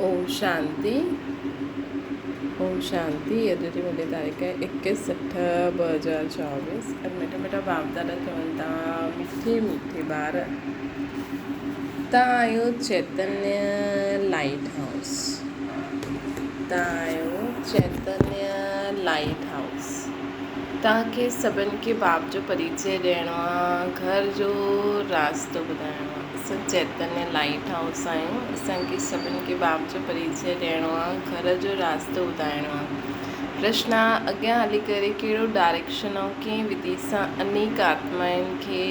اوم شانتي اوم شانتي اڄ جي منهنجي تاريخ آهي ايڪيس اٺ 2024 اڄ مٺا مٺا باپ دادا چون ٿا مٺي مٺي ٻار تان آهيو چيتنيه لائيٽ هائوس تان آهيو چيتنيه لائيٽ هائوس تان کي سڀن کي باپ جو پريچي ڏيڻو آ گهر جو راستو ٻڌائڻو آ اسان چيتنيه لائيٽ هائوس آهيون. اسان کي سڀن کي باپ جو پريچيه ڏيڻو آ، گهر جو راستو ٻڌائڻو آ. پرشن آ، اڳيان هلي ڪري ڪهڙو ڊائريڪشن ۽ ڪنهن وڌي سان انيڪ آتمائن کي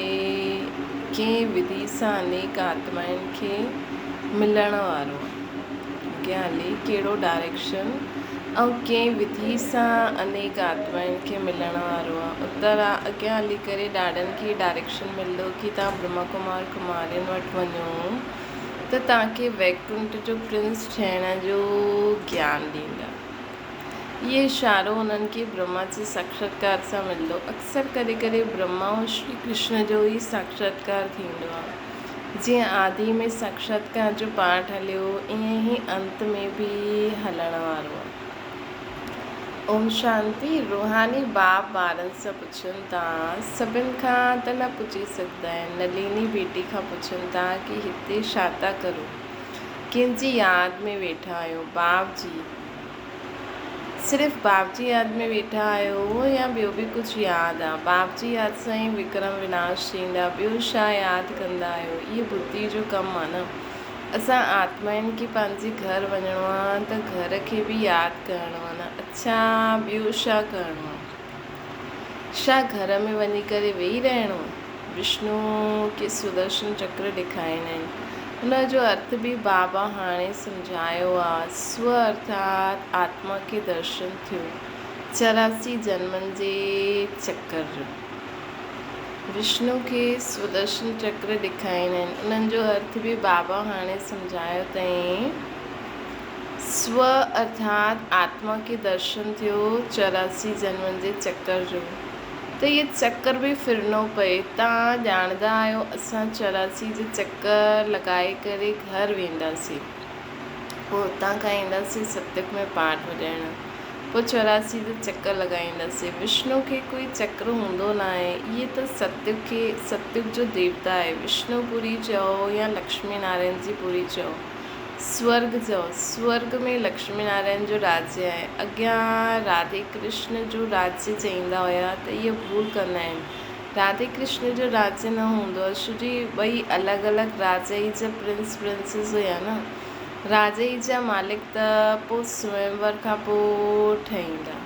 ڪنهن وڌي سان انيڪ آتمائن کي ملڻ وارو آ؟ اڳيان هلي ڪهڙو ڊائريڪشن ۽ ڪنهن وڌي سان انيڪ آتمائن کي ملڻ وارو آ. اتر آ، اڳيان هلي ڪري ڏاڏن کي هي ڊائريڪشن ملندو ڪي توهان برهما ڪمار ڪمارين وٽ وڃو ته توهان کي ويڪنٺ جو پرنس ٺهڻ جو گيان ڏيندا. هي اشارو انهن کي برهما جي ساکشاتڪار سان ملندو. اڪثر ڪري ڪري برهما ۽ شري ڪرشن جو ئي ساکشاتڪار ٿيندو آ. جيئن آدي ۾ ساکشاتڪار جو پاٺ هليو، ائين ئي انت ۾ به هلڻ وارو آ. اوم شانتي روحاني باپ ٻارن سان پڇن ٿا، سڀن کان ته نه پڇي سگهندا آهن، نليني بيٽي کان پڇن ٿا ڪي هتي ڇا ٿا ڪرو، ڪنهن جي ياد ۾ ويٺا آهيو، باپ جي. صرف باپ جي ياد ۾ ويٺا آهيو يا ٻيو به ڪجهه ياد آ؟ باپ جي ياد سان ئي وڪرم وناش ٿيندا، ٻيو ڇا ياد ڪندا آهيو؟ اهو ٻڌي جو ڪم آ نه. اسان آتمائن کي پنهنجي گهر وڃڻو آ ته گهر کي به ياد ڪرڻو آ نه. اڇا ٻيو ڇا ڪرڻو آ؟ ڇا گهر ۾ وڃي ڪري ويهي رهڻو آ؟ وشنو کي سدرشن چڪر ڏيکاريندا آهن. ان جو ارٿ به بابا هاڻي سمجهايو آ. سو ارٿات آتما کي درشن ٿيو 84 جنمن جي چڪر جو. وشنو کي سدرشن چڪر ڏيکاريندا آهن. انهن جو ارٿ به بابا هاڻي سمجهايو اٿئين. سو ارٿات آتما کي درشن ٿيو 84 جنمن جي چڪر جو. ته اهي چڪر به ڦرڻو پئي. توهان ڄاڻندا آهيو اسان 84 جي چڪر لڳائي ڪري گهر وينداسين. پوء اتان کان اينداسين ستيوگ ۾ پاٺ وڄائڻ. پوء 84 جي چڪر لڳائينداسين. وشنو کي ڪوئي چڪر هوندو ناهي. اهي ته ستيوگ کي ستيوگ جو ديوتا آهي. وشنو پوري چئو يا لڪشمي نارائڻ جي پوري چئو. سورڳ چئو. سورڳ ۾ لڪشمي نارائڻ جو راجيه آهي. اڳيان راڌي ڪرشن جو راجيه چئيندا هيا ته اهي ڀول ڪندا آهن. راڌي ڪرشن جو راجيه نه هوندو آهي ڇو جي ٻئي الڳ الڳ راجيه جا پرنس پرنسز هيا نه. راجيه جا مالڪ ته پوء سويمور کان پوء ٺهيندا.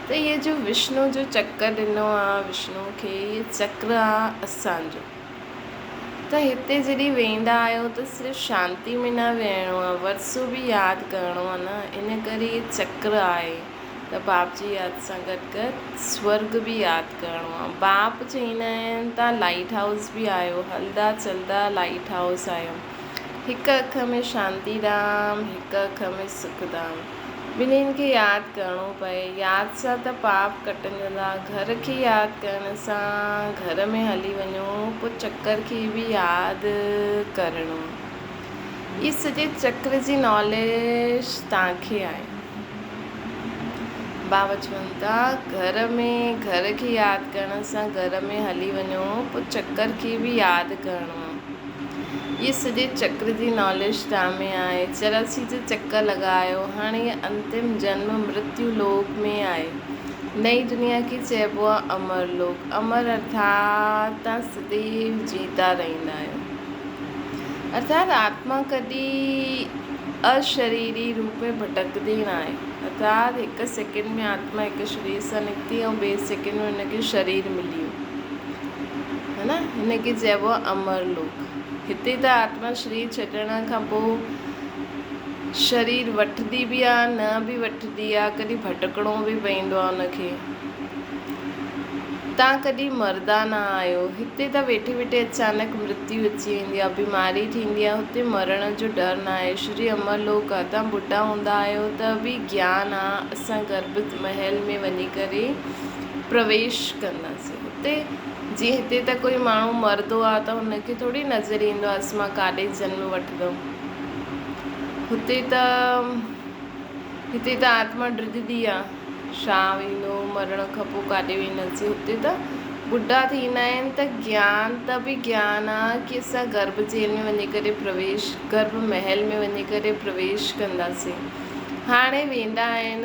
ته اهي جو وشنو جو چڪر ڏنو آ وشنو کي اهي چڪر آ اسان جو. ته هتي جڏهن ويندا آهيو ته صرف شانتي ۾ نه ويهڻو آهي، ورثو به ياد ڪرڻو آهي نه، ان ڪري هي چڪر آهي ته باپ جي ياد سان گڏ گڏ سورڳ به ياد ڪرڻو آهي. باپ چئيندا آهن توهان لائيٽ هائوس به آهيو، هلندا چلندا لائيٽ هائوس آهيو. هڪ اک ۾ شانتي ڌام، هڪ اک ۾ سک ڌام. ٻنهين کي ياد ڪرڻو پئي. ياد سان ته پاپ ڪٽجندا. گهر کي ياد ڪرڻ سان گهر ۾ هلي وڃو پوء چڪر کي به ياد ڪرڻو. هي سڄي چڪر جي ناليج توهان کي آهي. بابا چون ٿا گهر ۾ گهر کي ياد ڪرڻ سان گهر ۾ هلي وڃو پوء چڪر کي به ياد ڪرڻو. هي سڄي چڪر جي ناليج توهان ۾ آهي. 84 جا چڪر لڳايو. هاڻي هي انتم جنم مرتيو لوڪ ۾ آهي. نئين دنيا کي چئبو آهي امر لوڪ. امر ارٿات توهان سديو جيتا رهندا آهيو. ارٿات آتما ڪڏهن اشريري روپ ۾ ڀٽڪندي ناهي. ارٿات هڪ سيڪنڊ ۾ آتما هڪ شرير سان نڪتي ۽ ٻئي سيڪنڊ ۾ هن کي شرير ملي ويو. ها نه هن کي چئبو آهي امر لوڪ. هتي ته آتما شرير ڇڏڻ کان پوء شرير وٺندي به آهي نه به وٺندي آهي ڪڏهن ڀٽڪڻو به پوندو آهي ان کي. تان ڪڏهن مردا نه آهيو. هتي ته ويٺي ويٺي اچانڪ مرتيو اچي ويندي آهي بيماري ٿيندي آهي هتي مرڻ جو ڊر نه آهي. شري امر لوڪ آهي. تان ٻڍا هوندا آهيو ته به گيان آهي اسان گرڀ محل ۾ وڃي ڪري پرويش ڪنداسين. هتي جيئن هتي ته ڪوئي ماڻهو مردو آ ته هن کي ٿوري نظر ايندو آ مان ڪاڏي جنم وٺندم. هتي ته هتي ته آتما ڊڄندي آ، ڇا ويندو مرڻ کان پوء ڪاڏي وينداسين. هتي ته ٻڍا ٿيندا آهن ته گيان ته به گيان آ ڪي اسان گرڀ جيل ۾ وڃي ڪري پرويش گرڀ محل ۾ وڃي ڪري پرويش ڪنداسين. هاڻي ويندا آهن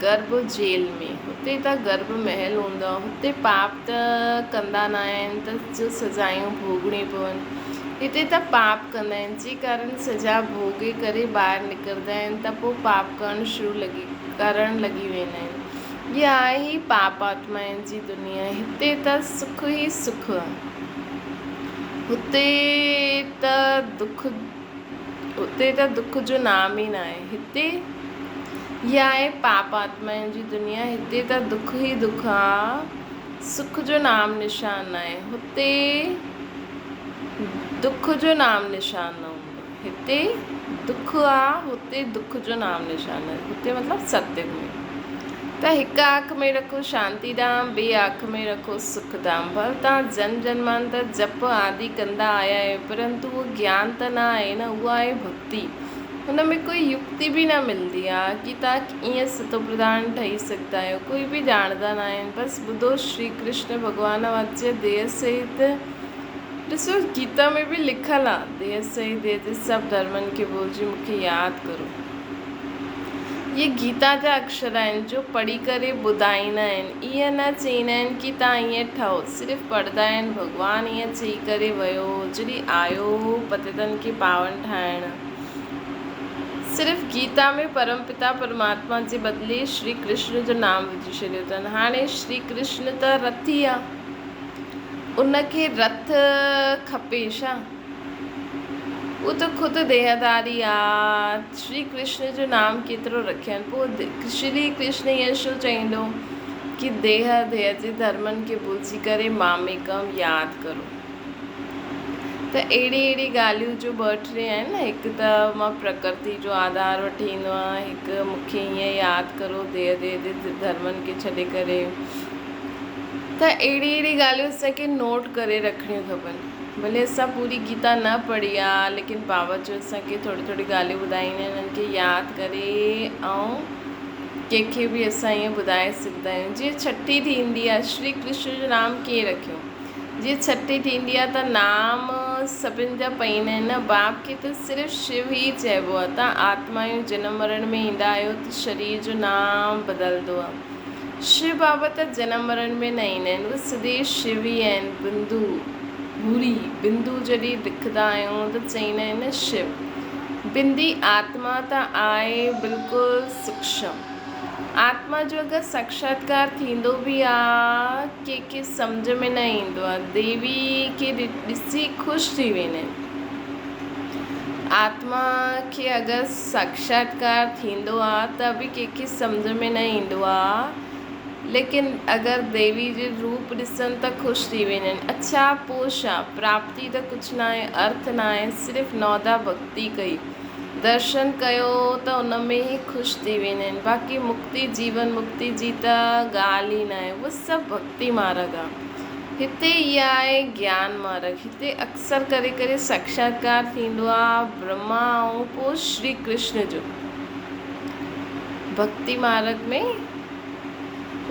گرڀ جيل ۾، هتي ته گرڀ محل هوندو آ. هتي پاپ ته ڪندا نه آهن ته جو سزايون ڀوڳڻيون پون. هتي ته پاپ ڪندا آهن، جي ڪارڻ سزا ڀوڳي ڪري ٻاهر نڪرندا آهن ته پوء پاپ ڪرڻ شروع لڳي ڪرڻ لڳي ويندا آهن. اها آهي ئي پاپ آتمائن جي دنيا. هتي ته سک ئي سک آهي. هتي ته دک هتي ته دک جو نام ئي ناهي. هتي اها آهي پاپ آتمائن جي دنيا. هتي ته دک ئي دک آ. سک جو نام نشان ناهي. هتي دک جو نام نشان نه هوندو. هتي دک آ، هتي دک جو نام نشان نه. هتي مطلب ستيگ ۾. ته هڪ آک ۾ رکو شانتي ڌام، ٻي آک ۾ رکو سک ڌام. ڀل توهان جنم جنمانتر جپ آدي ڪندا آيا آهيو، پرنتو اهو گيان ته نه آهي نه، اها آهي ڀڳتي. هن ۾ ڪوئي يڪتي به نه ملندي آ ڪي توهان ڪيئن ستوپرڌان ٺهي سگهندا آهيو، ڪوئي به ڄاڻندا نه آهن. بس ٻڌو شري ڪرشن ڀڳوان واچ ديهه سهت ڏسو گيتا ۾ به لکيل آ ديهه سهت ديهه جي سڀ ڌرمن کي ڀلجي مون کي ياد ڪرو. اهي گيتا جا اڪشر آهن جو پڙهي ڪري ٻڌائيندا آهن. ائين نه چئيندا آهن ڪي توهان ائين ٺهو. صرف پڙهندا آهن ڀڳوان ائين چئي ڪري ويو هو جڏهن آيو هو پتيتن کي پاون ٺاهڻ. صرف گيتا ۾ پرم پتا پرماتما جي بدلي شري ڪرشن جو نام وجهي ڇڏيو اٿن. هاڻي شري ڪرشن ته رٿ ئي آ. ان کي رٿ کپي ڇا؟ هو ته خود ديهداري آ. شري ڪرشن جو نام ڪيترو رکين. پوء شري ڪرشن ائين ڇو چئيندو ڪي ديهه ديهه جي ڌرمن کي ڀلجي ڪري ماميڪم ياد ڪرو. ته اهڙي اهڙي ڳالهيون جو ٻه ٽي آهن نه، هڪ ته مان پرڪرتي جو آڌار وٺي ايندو آهيان، هڪ مون کي ائين ياد ڪرو ديهه ديهه جي ڌرمن کي ڇڏي ڪري. ته اهڙي اهڙي ڳالهيون اسان کي نوٽ ڪري رکڻيون کپن. ڀلي اسان پوري گيتا نه پڙهي آ ليڪن بابا جو اسان کي ٿوري ٿوري ڳالهيون ٻڌائيندا آهن انهن کي ياد ڪري ۽ ڪنهن کي به اسان ائين ٻڌائي سگهندا آهيون جيئن ڇٺي ٿيندي آ شري ڪرشن جو نام ڪيئن رکيو جيئن ڇٺي ٿيندي آ ته نام سڀن جا پئيندا آهن نه باپ کي ته صرف شو ئي چئبو آ تان آتمايون جنم مرڻ ۾ ايندا آهيو ته شرير جو نام بدلندو آ شو بابا ته جنم مرڻ ۾ نه ايندا آهن، اهي سڌي شو ئي آهن. بندو، ڀوري، بندو جڏهن لکندا آهيون ته چئيندا آهن نه شو. بندي آتما ته آهي بلڪل سوڪشم. آتما جو اگر ساڪشاتڪار ٿيندو به آ، ڪنهن کي سمجهه ۾ نه ايندو آ. ديوي کي ڏسي خوش ٿي ويندا آهن. آتما کي اگر ساڪشاتڪار ٿيندو آ ته به ڪنهن کي سمجهه ۾ نه ايندو آ ليڪن اگر ديوي جي روپ ڏسن ته خوش ٿي ويندا آهن. اڇا پو ڇا؟ پراپتي ته ڪجهه ناهي، ارٿ ناهي، صرف نودا ڀڳتي ڪئي، درشن ڪيو ته ان ۾ ئي خوش ٿي ويندا آهن. باقي مڪتي جيون مڪتي جي ته ڳالهه ئي ناهي. اهو سڀ ڀڳتي مارڳ آ. هتي اها آهي گيان مارڳ. هتي اڪثر ڪري ڪري ساڪشاتڪار ٿيندو آ برهما ۽ پوء شري ڪرشن جو. ڀڳتي مارڳ ۾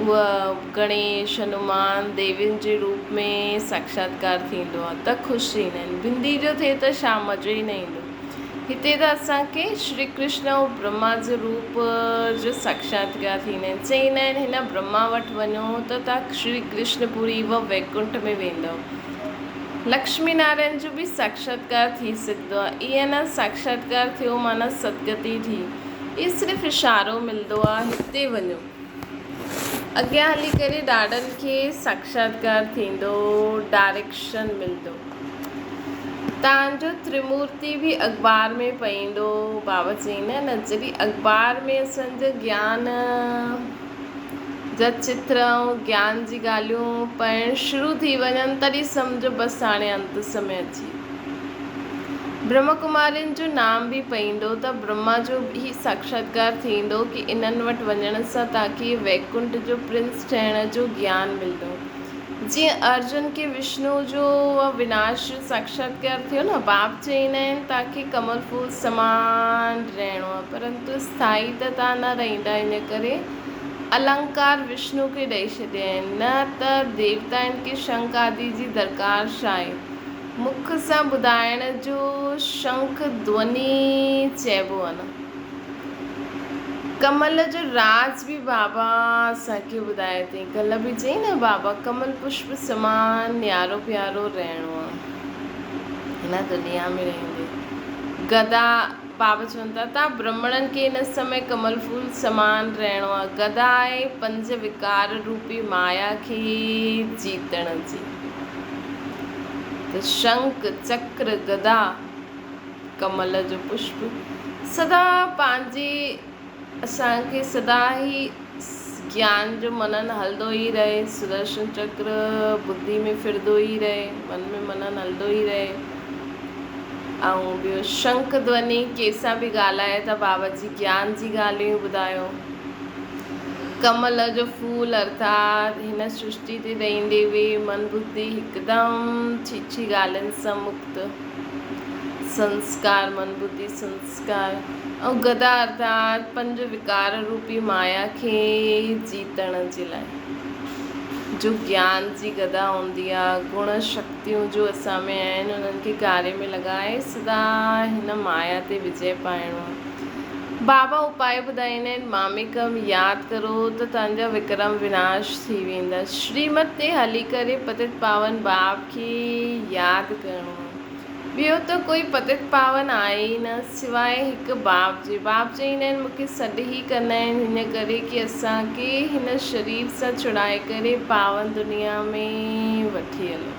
اها گڻيش، هنومان، ديوين جي روپ ۾ ساڪشاتڪار ٿيندو آ ته خوش ٿيندا آهن. بندي جو ٿئي ته ڇا مزو ئي نه ايندو. هتي ته اسان کي شري ڪرشن ۽ برهما جو روپ جو ساڪشاتڪار ٿيندا آهن. چئيندا آهن هن برهما وٽ وڃو ته توهان شري ڪرشن پوري و ويڪنٺ ۾ ويندؤ. لڪشمي نارائڻ جو به ساڪشاتڪار ٿي سگهندو آهي. ائين نه ساڪشاتڪار ٿيو معنيٰ ستگتي ٿي. اهي صرف اشارو ملندو آهي هتي وڃو. اڳيان هلي ڪري ڏاڏن کي ساڪشاتڪار ٿيندو، ڊائريڪشن ملندو. تان جو ترمورتي به اخبار ۾ پئيندو. بابا چئيندا آهن نه جڏهن اخبار ۾ اسان جو گيان جا چتر ۽ گيان جي ڳالهيون پڙهڻ شروع ٿي وڃن تڏهن سمجهو بس هاڻي انت سمي اچي ويو. برهما ڪمارين جو نام به پئيندو ته برهما جو به ساڪشاتڪار ٿيندو ڪي انهن وٽ وڃڻ سان توهان کي ويڪنٺ جو پرنس ٺهڻ جو گيان ملندو. جيئن ارجن کي وشنو جو وناش جو ساڪشاتڪار ٿيو نه، باپ چئيندا آهن توهان کي ڪمل ڦول سمان رهڻو آهي، پرنتو اسٿائي ته توهان نه رهندا، ان ڪري النڪار وشنو کي ڏئي ڇڏيا آهن، نه ته ديوتائن کي شنک آدي جي درڪار ڇا آهي؟ مک سان ٻڌائڻ جو شنک ڌوني چئبو آهي نه. ڪمل جو راز به بابا اسان کي ٻڌايو اٿئي. ڪلهه به چئي نه بابا ڪمل پشپ سمان نيارو پيارو رهڻو آهي هن دنيا ۾ رهندي. گدا بابا چون ٿا ته برهمڻن کي هن سمي ڪمل ڦول سمان رهڻو آهي. گدا آهي پنج وڪار روپي مايا کي جيتڻ جي. ته شنک، چڪر، گدا، ڪمل جو پشپ سدا پنهنجي اسان کي سدا ئي گيان جو منن هلندو ئي رهي، سدرشن چڪر ٻڌي ۾ ڦرندو ئي رهي، من ۾ منن هلندو ئي رهي ۽ ٻيو شنک ڌوني ڪنهن سان به ڳالهائي ته بابا جي گيان جي ڳالهيون ٻڌايو. ڪمل جو ڦول ارٿات هن سرشٽي تي رهندي به من ٻڌي هڪدم ڇيڇي ڳالهين سان مڪت. سنسڪار من ٻڌي سنسڪار ۽ گدا ارٿات پنج وڪار روپي مايا کي جيتڻ جي لاء جو گيان جي گدا هوندي آ، گڻ شڪتيون جو اسان ۾ آهن انهن کي ڪاري ۾ لڳائي سدا هن مايا تي وجئه پائڻو آ. بابا اپاء ٻڌائيندا آهن، ماميڪم ياد ڪرو ته توهان جا وڪرم وناش ٿي ويندا. شريمت تي هلي ڪري پتت پاون باپ کي ياد ڪرڻو آهي. ٻيو ته ڪوئي پتت پاون آهي ئي نه سواء هڪ باپ جي. باپ چئيندا آهن مون کي سڏ ئي ڪندا آهن هن ڪري ڪي اسان کي هن شرير سان ڇڙائي ڪري پاون دنيا ۾ وٺي هلو.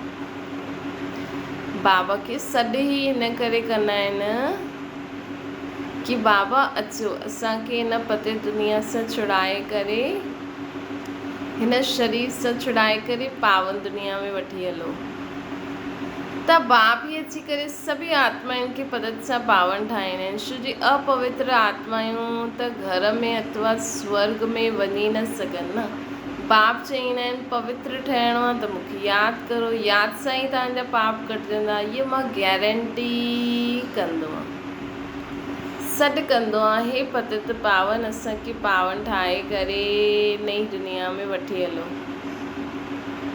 بابا کي سڏ ئي هن ڪري ڪندا آهن. ڪي بابا اچو اسان کي هن پتي دنيا سان ڇڙائي ڪري هن شرير سان ڇڙائي ڪري پاون دنيا ۾ وٺي هلو ته باپ ئي اچي ڪري سڀئي آتمائن کي پتت سان پاون ٺاهيندا آهن ڇو جي اپوتر آتمائون ته گهر ۾ اٿوا سورگ ۾ وڃي نه سگهن نه باپ چئيندا آهن پوتر ٺهڻو آهي ته مون کي ياد ڪرو، ياد سان ئي توهان جا پاپ ڪٽجندا، هيء مان گيرنٽي ڪندو آهيان. سڏ ڪندو آهيان، هي پتت پاون اسان کي پاون ٺاهي ڪري نئين دنيا ۾ وٺي هلو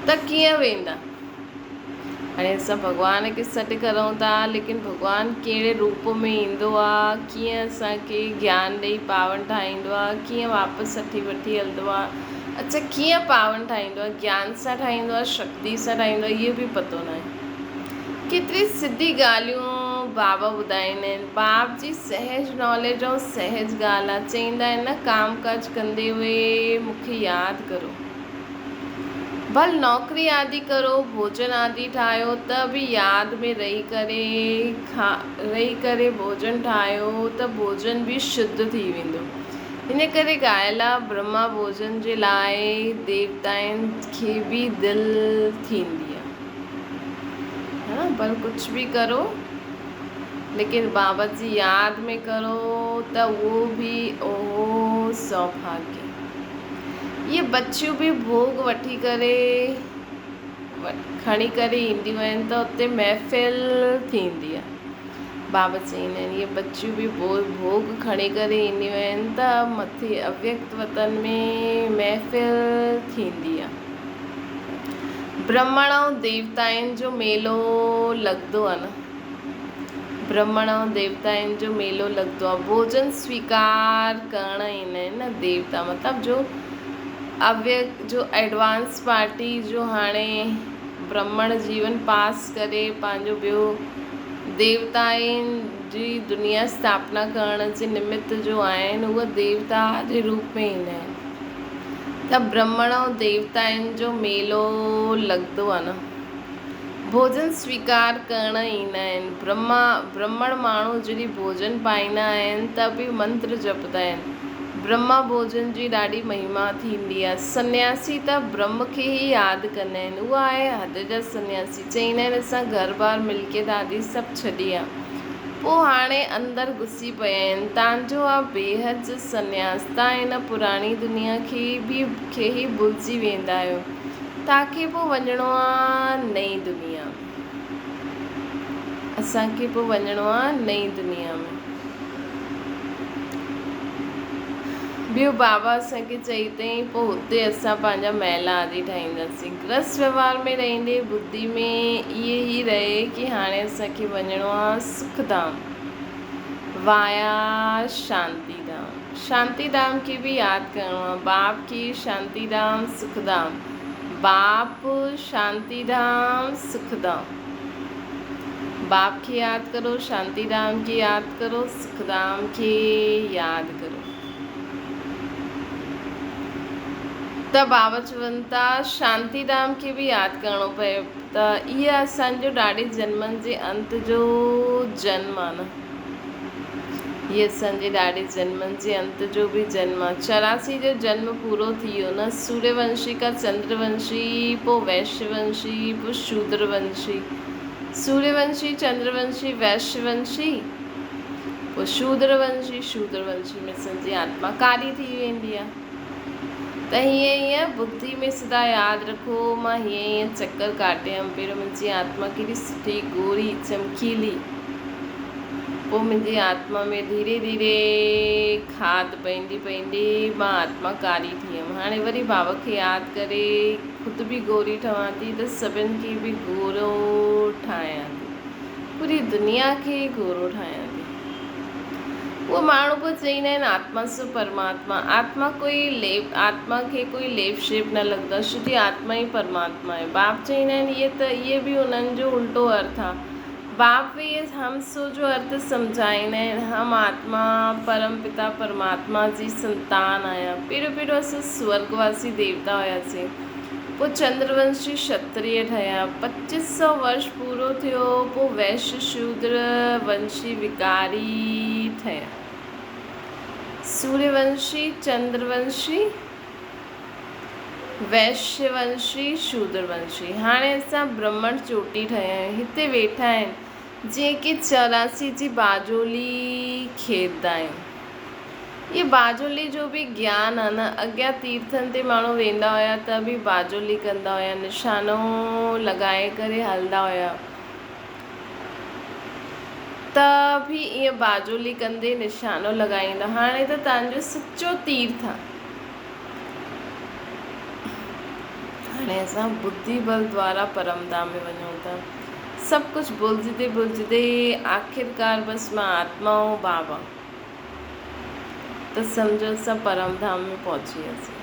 ته ڪيئن ويندا؟ هاڻي اسان ڀڳوان کي سڏ ڪرون ٿا ليڪن ڀڳوان ڪهڙي روپ ۾ ايندو آ، ڪيئن اسان کي گيان ڏئي پاون ٺاهيندو آ، ڪيئن واپس اٺي وٺي هلندو آ، اڇا ڪيئن پاون ٺاهيندو آ، گيان سان ٺاهيندو آ، شڪتي سان ٺاهيندو آ، اهو به پتو ناهي. ڪيتري سڌي ڳالهيون بابا ٻڌائيندا آهن. باپ جي سهج ناليج ۽ سهج ڳالهه آ. چئيندا آهن نه ڪام ڪاج ڪندي هوئي مون کي ياد ڪرو. ڀل نوڪري آدي ڪرو، ڀوڄن آدي ٺاهيو ته به ياد ۾ رهي ڪري رهي ڪري ڀوڄن ٺاهيو ته ڀوڄن به شڌ ٿي ويندو. ان ڪري ڳايل آ برهما ڀوڄن جي لاء ديوتائن کي به دل ٿيندي آ. ها نه ڀل ڪجهه به ڪرو ليڪن بابا جي ياد ۾ ڪرو ته اهو به اهو سوڀاگيه. اهي بچيون به ڀوڳ وٺي ڪري کڻي ڪري اينديون آهن ته اتي محفل ٿيندي آهي. بابا چئيندا آهن اهي بچيون به ڀوڳ کڻي ڪري اينديون آهن ته مٿي اويڪت وطن ۾ محفل ٿيندي آهي. برهمڻ ۽ ديوتائن جو ميلو لڳندو آهي نه. برهمڻ ۽ ديوتائن جو ميلو لڳندو آهي. ڀوڄن سويڪار ڪرڻ ايندا آهن نه ديوتا مطلب جو اويڪ جو ايڊوانس پارٽي جو هاڻي برهمڻ جيون پاس ڪري پنهنجو ٻيو ديوتائن جي دنيا اسٿاپنا ڪرڻ جي نمت جو آهن اهي ديوتا جي روپ ۾ ايندا آهن ته برهمڻ ۽ ديوتائن جو ميلو لڳندو آهي نه. ڀوڄن سويڪار ڪرڻ ايندا آهن. برهما، برهمڻ ماڻهو جڏهن ڀوڄن پائيندا آهن ته به منتر جپندا آهن. برهما ڀوڄن جي ڏاڍي مهما ٿيندي آهي. سنياسي ته برهم کي ئي ياد ڪندا آهن. اها آهي حد جا سنياسي. چئيندا آهن اسان گهر بار ملڪيت آدي سڀ ڇڏي آ. پوء هاڻي اندر گهسي پيا آهن. تان جو آ بيحد جو سنياس. تان هن پراڻي دنيا کي به کي ئي ڀلجي ويندا آهيو. توهان کي پوء وڃڻو آ نئين دنيا ۾. اسان کي پوء وڃڻو آ نئين دنيا ۾. ٻيو بابا اسان کي چئي اٿئي پوء هتي اسان پنهنجا محل آدي ٺاهينداسين. گرهست وهنوار ۾ رهندي ٻڌي ۾ ائين ئي رهي ڪي هاڻي اسان کي وڃڻو آ سک ڌام وايا شانتي ڌام. شانتي ڌام کي به ياد ڪرڻو آ. باپ کي شانتي ڌام سک ڌام. باپ شانتي ڌام سک ڌام. باپ کي ياد ڪرو شانتي ڌام کي ياد ڪرو سک ڌام کي ياد ڪرو. ته بابا چون ٿا شانتي ڌام کي به ياد ڪرڻو پئي ته اهي اسان جو ڏاڍي جنمن جي انت جو جنم آ نه. هي اسان جي ڏاڏي جنمن جي انت جو به جنم آ. 84 جو جنم پورو ٿي ويو نه. سوريه ونشي کان چندر ونشي، پوء ويشيه ونشي، پوء شودر ونشي. سوريه ونشي، چندر ونشي، ويشيه ونشي، پوء شودر ونشي. شودر ونشي ۾ اسان جي آتما ڪاري ٿي ويندي آ. ته هيئن هيئن ٻڌي ۾ سدا ياد رکو مان هيئن هيئن چڪر ڪاٽيم پهريون منهنجي آتما ڪيڏي سٺي ڳوري چمڪيلي پوء منهنجي آتما ۾ ڌيري ڌيري کاڌ پئندي پئندي مان آتما ڪاري ٿي ويم هاڻي وري بابا کي ياد ڪري خود به ڳوري ٺهان ٿي ته سڀن کي به ڳورو ٺاهيان ٿي پوري دنيا کي ڳورو ٺاهيان ٿي. اهو ماڻهو به چئيندا آهن آتما سو پرماتما. آتما ڪوئي ليپ آتما کي ڪوئي ليپ شيپ نه لڳندو آهي ڇو جي آتما ئي پرماتما آهي. باپ چئيندا آهن اهي ته اهي به انهن جو الٽو ارٿ آهي. باپ به اهي هم سو جو ارٿ سمجهائيندا آهن هم آتما پرم پتا پرماتما جي سنتان آهيان. پهريون پهريون اسان سورڳ واسي ديوتا هياسين. پوء چندرونشي شتريه ٺهيا. پچيس سؤ ورش پورو ٿيو، پوء ويش شودر ونشي وڪاري ٺهيا. سوريه ونشي، چندر ونشي، ويشيه ونشي، شودر ونشي. هاڻي اسان برهمڻ چوٽي ٺهيا آهيون. هتي ويٺا آهن، جيئن ڪي 84 جي باجولي کيڏندا آهيون. اهي باجولي جو به گيان آ نه. اڳيان تيرٿن تي ماڻهو ويندا هيا ته به باجولي ڪندا هيا، نشانو لڳائي ڪري هلندا هيا ته به ائين باجولي ڪندي نشانو لڳائيندا. هاڻي ته تان جو سچو تيرٿ آ. هاڻي اسان ٻڌي بل دوارا پرم ڌام ۾ وڃون ٿا. سڀ ڪجهه ڀلجندي ڀلجندي آخرڪار بس مان آتما ۽ بابا. ته سمجهو اسان پرم ڌام ۾ پهچي وياسين.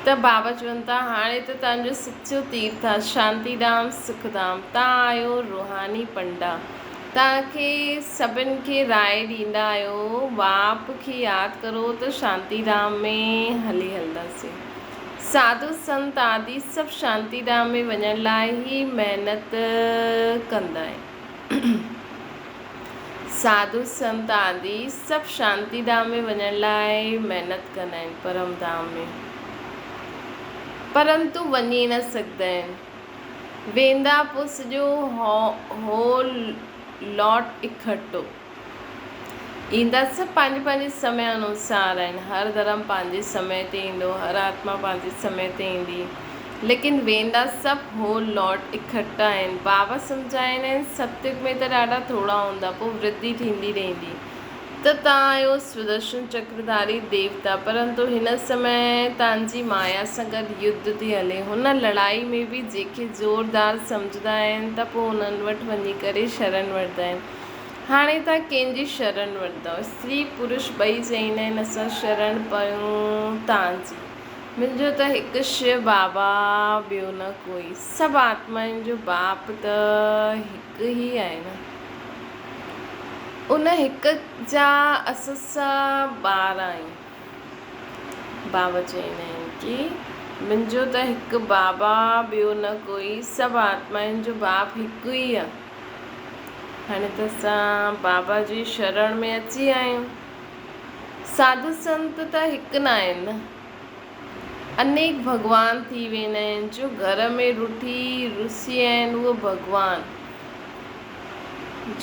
ته بابا چون ٿا هاڻي ته توهان جو سچو تيرٿ آ شانتي ڌام سک ڌام. توهان آهيو روحاني پنڊا. توهان کي سڀن کي راء ڏيندا آهيو باپ کي ياد ڪرو ته شانتي ڌام ۾ هلي هلنداسين. ساڌو سنت آدي سڀ شانتي ڌام ۾ وڃڻ لاء ئي محنت ڪندا آهن. ساڌو سنت آدي سڀ شانتي ڌام ۾ وڃڻ لاء محنت ڪندا آهن پرم ڌام ۾ پرنتو وڃي نه سگهندا آهن ويندا پوء سڄو هول لاٽ اڪٺو ايندا سڀ پنهنجي پنهنجي سمي انوسار آهن هر ڌرم پنهنجي سمي تي ايندو هر آتما پنهنجي سمي تي ايندي ليڪن ويندا سڀ هول لاٽ اڪٺا آهن. بابا سمجهائيندا آهن ستيگ ۾ ته ڏاڍا ٿورا هوندا پوء ورڌي ٿيندي رهندي ته توهان آهيو سودرشن چڪرڌاري ديوتا پرنتو هن سمي توهان جي مايا سان گڏ يڌ ٿي هلي هن لڙائي ۾ به جيڪي زوردار سمجهندا آهن ته پوء انهن وٽ وڃي ڪري شرڻ وٺندا آهن هاڻي توهان ڪنهن جي شرڻ وٺندؤ استري پرش ٻئي چئيندا آهن اسان شرڻ پيون توهان جي. منهنجو ته هڪ شو بابا ٻيو نه ڪوئي. سڀ آتمائن جو باپ ته هڪ ئي آهي نه. ان هڪ جا اسان سڀ ٻار آهيون. بابا چوندا آهن ڪي منهنجو ته هڪ بابا ٻيو نه ڪوئي. سڀ آتمائن جو باپ هڪ ئي آهي. هاڻي ته اسان بابا جي شرڻ ۾ اچي ويا آهيون. ساڌو سنت ته هڪ نه آهن نه، انيڪ ڀڳوان ٿي ويندا آهن، جو گهر ۾ رٺي رسي آهن اهو ڀڳوان،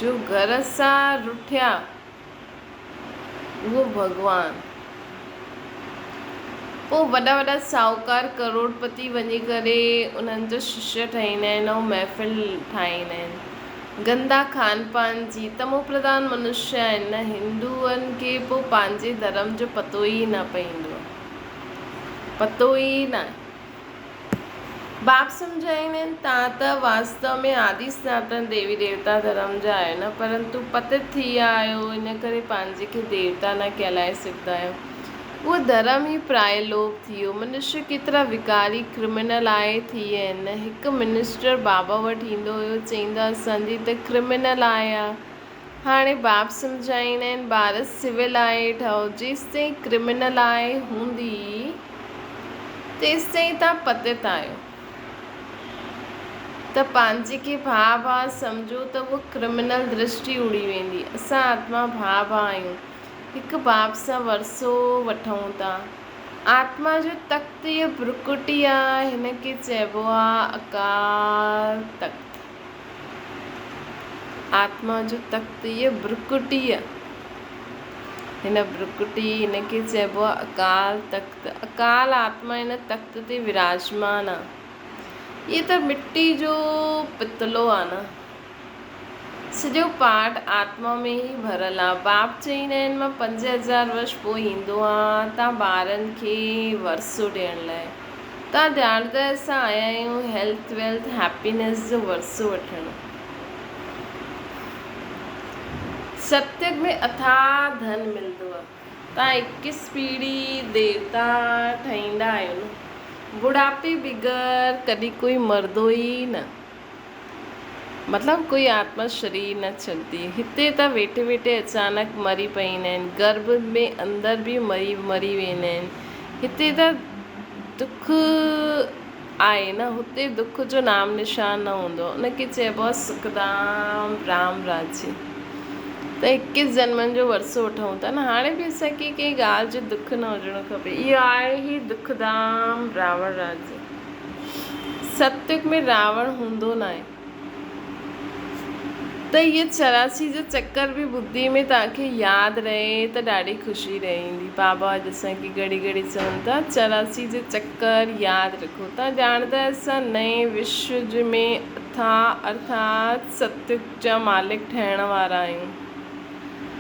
جو گهر سان رٺيا اهو ڀڳوان. پوء وڏا وڏا ساهوڪار ڪروڙپتي وڃي ڪري انهن جو ششيه ٺهيندا آهن ۽ محفل ٺاهيندا آهن. گندا خان پان جي تمو پرڌان منشيه آهن نه هندوئن کي پوء پنهنجي ڌرم جو پتو ئي نه پئيندو آهي. پتو ئي ناهي. باپ سمجهائيندا آهن، توهان ته واستو ۾ آدي سناتن ديوي ديوتا ڌرم جا آهيو نه، پرنتو پتت ٿي ويا آهيو، ان ڪري پنهنجي کي ديوتا نه ڪهلائي سگهندا آهيو. اهو ڌرم ئي پرائي لوپ ٿي ويو. منشيه ڪيترا وڪاري، ڪرمنل، آهي ٿي ويا آهن نه. هڪ منسٽر بابا وٽ ايندو هيو، چئيندو آهي اسان جي ته ڪرمنل آهي آ. هاڻي باپ سمجهائيندا آهن، ٻار سول آهي ٺهو، جيستائين ڪرمنل آهي هوندي تيستائين توهان پتت آهيو ته پنهنجي کي ڀاء ڀاء سمجهو ته اها ڪرمنل درشٽي اڙي ويندي. اسان آتما ڀاء ڀاء آهيون، هڪ باپ سان ورثو وٺون ٿا. آتما جو تخت يا برڪٽي آ، هن کي چئبو آ اڪال تخت. آتما جو تخت هيء برڪٽي آ. هن برڪٽي، هن کي چئبو آ اڪال تخت. اڪال آتما هن تخت تي وراجمان آ. هيء ته مٽي جو پتلو آ نه. سڄو پاٺ آتما ۾ ئي ڀريل آ. باپ چئيندا آهن مان 5000 ورش پوء ايندو آهيان تان ٻارن کي ورثو ڏيڻ لاء. تان ڄاڻندا اسان آيا آهيون هيلٿ ويلٿ هيپينيس جو ورثو وٺڻ. ستيگ ۾ اٿاهه ڌن ملندو آ. تان اڪيس پيڙهي ديوتا ٺهيندا آهيو نه. بڙهاپي بغير ڪڏهن ڪوئي مردو ئي نه. مطلب ڪوئي آتما شرير نه ڇڏندي. هتي ته ويٺي ويٺي اچانڪ مري پئيندا آهن. گرڀ ۾ اندر به مري مري ويندا آهن. هتي ته دک آهي نه هتي دک جو نام نشان نه هوندو آهي. ان کي چئبو آهي سکڌام رام راجيه. ته اڪيس جنمن جو ورثو وٺون ٿا نه هاڻي به اسان کي ڪنهن ڳالهه جو دک نه هجڻو کپي. اهو آهي ئي دکڌام راوڻ راجيه. ستيگ ۾ راوڻ هوندو ناهي ته هيء 84 جو چڪر به ٻڌي ۾ توهان کي ياد رهي ته ڏاڍي خوشي رهندي. بابا اڄ اسان کي گهڙي گهڙي چون ٿا 84 جو چڪر ياد رکو. توهان ڄاڻندا اسان نئين وشو ۾ اٿا ارٿات ستيگ جا مالڪ ٺهڻ وارا آهيون.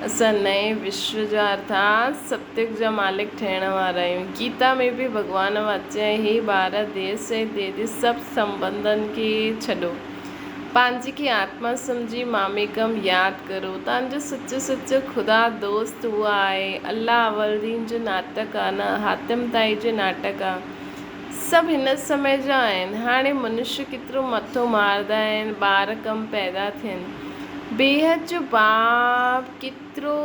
اسان نئين وشو جا ارٿات ستيگ جا مالڪ ٺهڻ وارا آهيون. گيتا ۾ به ڀڳوان واچ آهي، هي ٻار ديس ۽ ديهه جي سڀ سنٻنڌن کي ڇڏو. پنهنجي کي آتما سمجهي ماميڪم ياد ڪرو. تان جو سچو سچو خدا دوست اهو آهي. الله اول دين جو ناٽڪ آ نه حاتم طائي جو ناٽڪ آ. سڀ هن سمي جا آهن. هاڻي منشي ڪيترو مٿو ماردا آهن، ٻار ڪم پيدا ٿين. بيحد جو باپ ڪيترو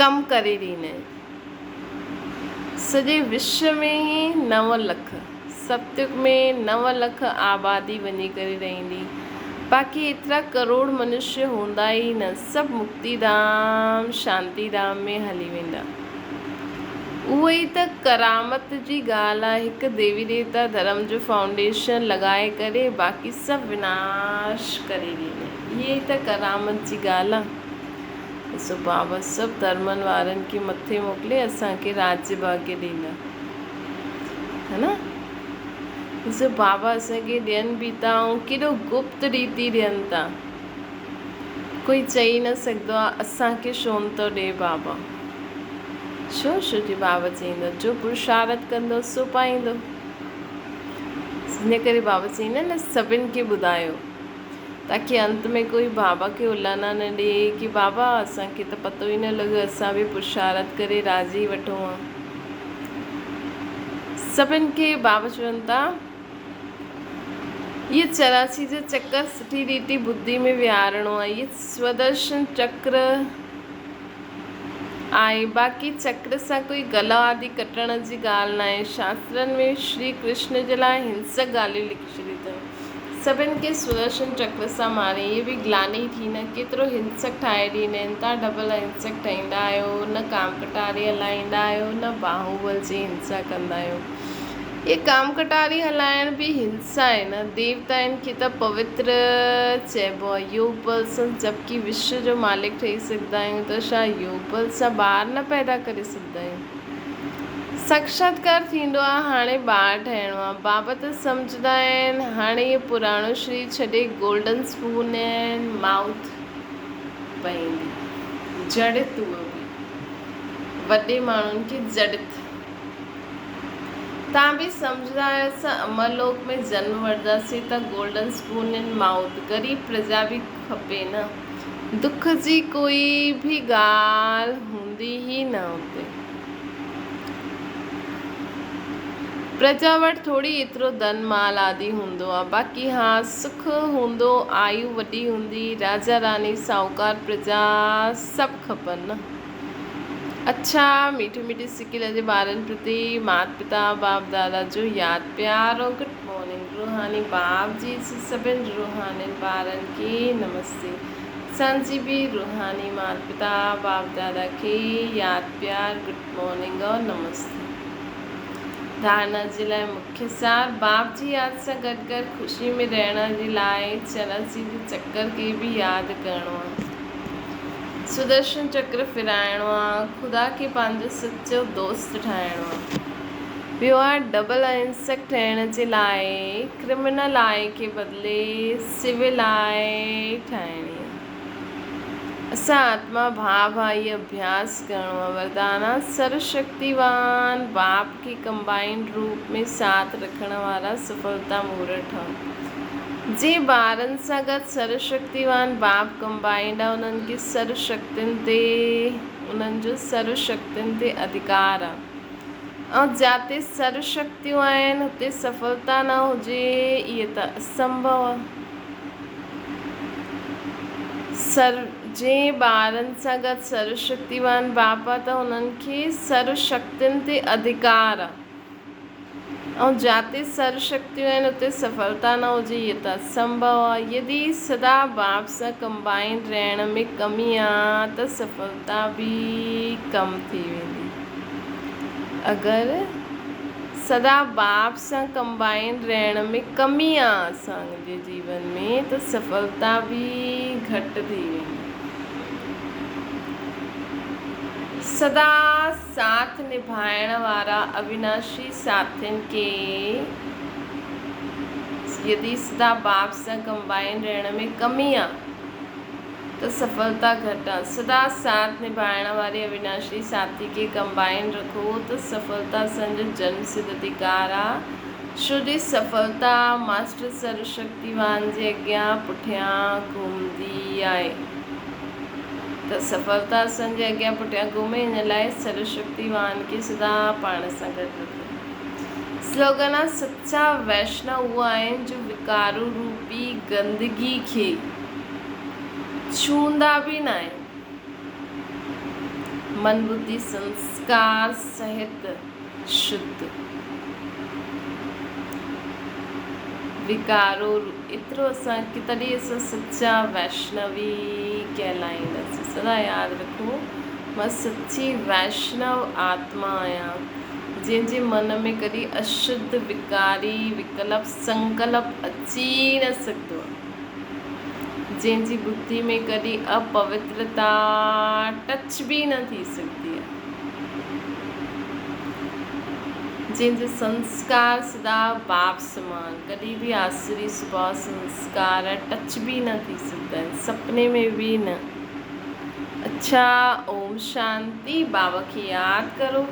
ڪم ڪري ڏينائين. سڄي وشو ۾ ئي 9 لک، ستيگ ۾ 9 لک آبادي وڃي ڪري رهندي. باقي ايترا ڪروڙ منشي هوندا ئي نه، سڀ مڪتي ڌام، شانتي ڌام ۾ هلي ويندا. اهو ئي ته ڪرامت جي ڳالهه آهي، هڪ ديوي ديوتا ڌرم جو فائونڊيشن لڳائي ڪري باقي سڀ وناش ڪري ڏيندي. اها ئي ته ڪرامت جي ڳالهه آهي. ڏسو بابا سڀ ڌرمن وارن کي مٿي موڪلي اسان کي راجيه ڀاگيه ڏيندا. ها نه؟ ڏسو بابا اسان کي ڏين به ٿا ۽ ڪيڏو گپت ريتي ڏين ٿا. ڪوئي چئي نه سگهندو آ اسان کي ڇو نه ٿو ڏي بابا. ڇو ڇو جي بابا چئيندو جو پرشارت ڪندو سو پائيندو. ان ڪري بابا چئيندا نه سڀن کي ٻڌايو تاڪي انت ۾ ڪوئي بابا کي الانا نه ڏي ڪي بابا اسان کي ته پتو ئي نه لڳو اسان به پرشارت ڪري راضي وٺون ها. سڀن کي بابا چون ٿا. اهي 84 جو چڪر سٺي ريتي ٻڌي ۾ ويهارڻو آهي. اهي سودرشن چڪر آهي. باقي چڪر سان ڪوئي گلا آدي ڪٽڻ جي ڳالهه ناهي. شاسترن ۾ شري ڪرشن جي لاء هنسڪ ڳالهيون لکي ڇڏيون اٿن. سڀن کي سودرشن چڪر سان ماري. اهي به گلاني ٿي نه ڪيترو هنسڪ ٺاهي ڏيندا آهن. تان ڊبل اهنسڪ ٺهيندا آهيو. نه ڪام ڪٽاري هلائيندا آهيو نه باهوبل جي هنسا ڪندا آهيو. هيء ڪام ڪٽاري هلائڻ به هنسا آهي نه؟ ديوتائن کي ته پوتر چئبو آهي. يوگ بل سان جبڪي وشو جو مالڪ ٺهي سگهندا آهيون ته ڇا يوگ بل سان ٻار نه پيدا ڪري سگهندا آهيون؟ ساڪشاتڪار ٿيندو آ، هاڻي ٻار ٺهڻو آ. بابا ته سمجهندا آهن، هاڻي هي پراڻو شرير ڇڏي گولڊن اسپون اينڊ مائوٿ پئيندي. جڙت اهو به وڏي ماڻهن کي جڙت. تان به سمجهندا آهيو اسان امر لوڪ ۾ جنم وٺنداسين ته گولڊن اسپون اينڊ مائوٿ غريب پرجا به کپي نه. دک جي ڪوئي به ڳالهه هوندي ئي نه اتي. پرجا وٽ ٿوري ايترو ڌن مال آدي هوندو آ. باقي ها سک هوندو، آيو وڏي هوندي، راجا راڻي، ساهوڪار، پرجا سڀ کپن نه. اڇا ميٺي ميٺي سڪيل جي ٻارن پرتي مات پتا باپ دادا جو ياد پيار اور گڊ مارننگ روحاني باپ جي سڀن روحانين ٻارن کي نمستي اسان جي به روحاني مات پتا باپ دادا کي ياد پيار گڊ مارننگ اور نمستي ڌارنا جي لاء مکيه سار باپ جي ياد سان گڏ گڏ خوشي ۾ رهڻ جي لاء 84 جي چڪر کي به ياد ڪرڻو آهي. سدرشن چڪر ڦيرائڻو آ، خدا کي پنهنجو سچو دوست ٺاهڻو آ. ٻيو آ ڊبل اهنسڪ ٺهڻ جي لاء ڪرمنل آء کي بدلي سول آء ٺاهڻي آ. اسان آتما ڀاء ڀاء هي اڀياس ڪرڻو آ. وردان آ سروشڪتيوان باپ کي ڪمبائنڊ روپ ۾ ساٿ رکڻ وارا سڦلتا مورهه ٺهو. جنهن ٻارن سان گڏ سروشڪتيوان باپ ڪمبائنڊ آ انهن کي سرو شڪتين تي انهن جو سرو شڪتين تي اڌڪار آ ۽ جاتي سرو شڪتيون آهن اتي سڦلتا نه هجي اهي ته اسنڀو آ. سر جنهن ٻارن سان گڏ سرو شڪتيوان باپ آ ته انهن کي سرو شڪتين تي اڌڪار آ. ۽ جاتي سر شڪتيون آهن اتي سڦلتا نه هجي اهي ته اسنڀو آ. يدي سدا باپ سان ڪمبائنڊ رهڻ ۾ ڪمي آ ته سڦلتا به ڪم ٿي ويندي. اگر سدا باپ سان ڪمبائنڊ رهڻ ۾ ڪمي آ اسان جي جيون ۾ ته سڦلتا به گهٽ ٿي ويندي. سدا ساٿ نڀائڻ وارا اويناشي ساٿين کي يدي سدا باپ سان ڪمبائن رهڻ ۾ ڪمي آ ته سڦلتا گهٽ آ. سدا ساٿ نڀائڻ واري اويناشي ساٿي کي ڪمبائن رکو ته سڦلتا اسان جو جنم سڌ اڌيڪار آ. ڇو جي سڦلتا ماسٽر سروشڪتيوان جي اڳيان پٺيان گهمندي آهي. ته سڦلتا اسان جي اڳيان پٺيان گهمي ان لاء سروشڪتيوان کي سدا پاڻ سان گڏ رکو. سلوگن آ سچا ويشنو اهي آهن جو وڪارو روپي گندگي کي ڇهندا به ناهن. من ٻڌي سنسڪار سهت شڌ. وڪارو ايترو اسان کي تڏهن اسان سچا ويشنوي ڪهلائينداسين. سدا ياد رکو مان سچي ويشنو آتما آهيان جنهن جي من ۾ ڪڏهن اشڌ وڪاري وڪلپ سنڪلپ اچي ئي نه سگهندو آهي. جنهن جي ٻڌي ۾ ڪڏهن اپوترتا ٽچ به نه ٿي سگهندي آهي. جنهن جا سنسڪار سدا باپ سمان، ڪڏهن به آسري سڀاء سنسڪار ٽچ به نه ٿي سگهندا آهن، سپني ۾ به نه. اڇا اوم شانتي بابا کي ياد ڪرو.